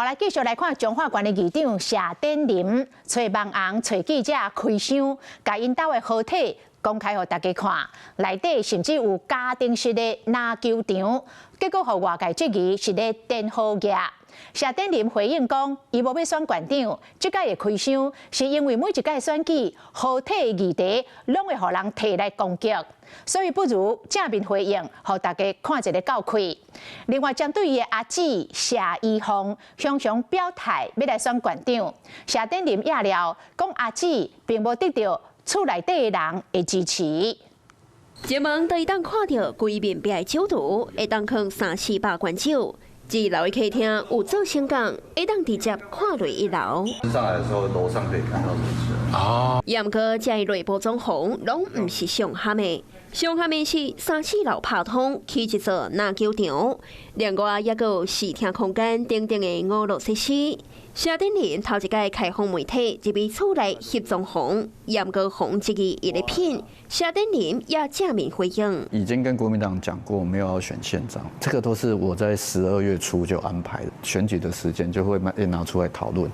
好，來繼續來看彰化縣的議長謝典林，揣網紅、揣記者開箱，共𪜶兜的好體公開予大家看，內底甚至有家庭式的籃球場，結果予外界質疑是咧展好額。謝典林回應講，伊無欲選縣長，這擺的開箱是因為每一屆選舉好體的議題攏會予人提來攻擊，所以不如正面回應，予大家看一个夠開。另外，針對伊的阿姊謝宜鳳，雄雄表態欲來選縣長，謝典林也料講阿姊並無得著厝內底的人的支持。入門就會當看著規面壁的酒櫥，會當囥三四百罐酒。二樓的客廳有做升降，會當直接看落一樓。上來的時候，樓上可以看到這哦。毋過這內部裝潢攏毋是上夯的，上夯的是三四樓拍通起一座籃球場，另外猶閣有視聽空間等等的娛樂設施。謝典林頭一擺開放媒體入去厝內翕裝潢，毋過予人質疑伊的品，謝典林也正面回應。已經跟國民黨講過，沒有要選縣長，這個都是我在12月初就安排的，選舉的時間就會拿出來討論。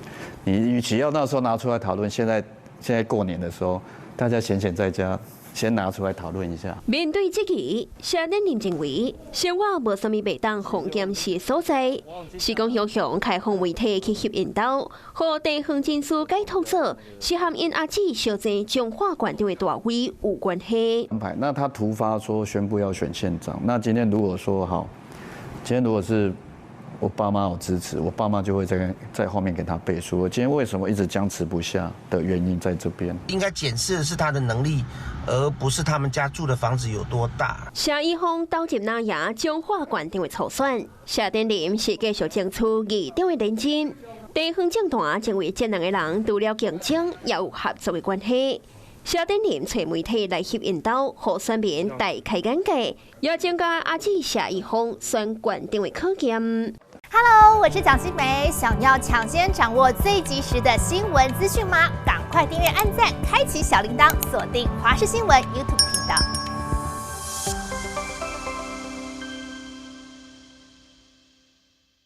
你與其要那時候拿出來討論，現在過年的時候，大家閒閒在家，先拿出來討論一下。面對質疑，謝典林認為生活無啥物袂當予檢視的所在，是講雄雄開放媒體去翕𪜶兜，予地方人士解讀做是和𪜶阿姊相爭彰化縣長的大位有關係。安排，那他突發說宣布要選縣長，那今天如果說好，今天如果是我爸媽有支持，我爸媽就會在後面給他背書。我今天為什麼一直僵持不下的原因在這邊。應該檢視的是他的能力，而不是他們家住的房子有多大。謝宜鳳投入哪贏彰化縣長的初選，謝典林是繼續爭取議長的連任。地方政壇認為這兩个人除了競爭，也有合作的關係。謝典林揣媒體來翕𪜶兜，予選民大開眼界，也增加阿姊謝宜鳳選縣長的考驗。 Hello，我是蔣新梅，想要搶先掌握最及時的新聞資訊嗎？趕快訂閱、按讚、開啟小鈴鐺，鎖定華視新聞 YouTube 頻道。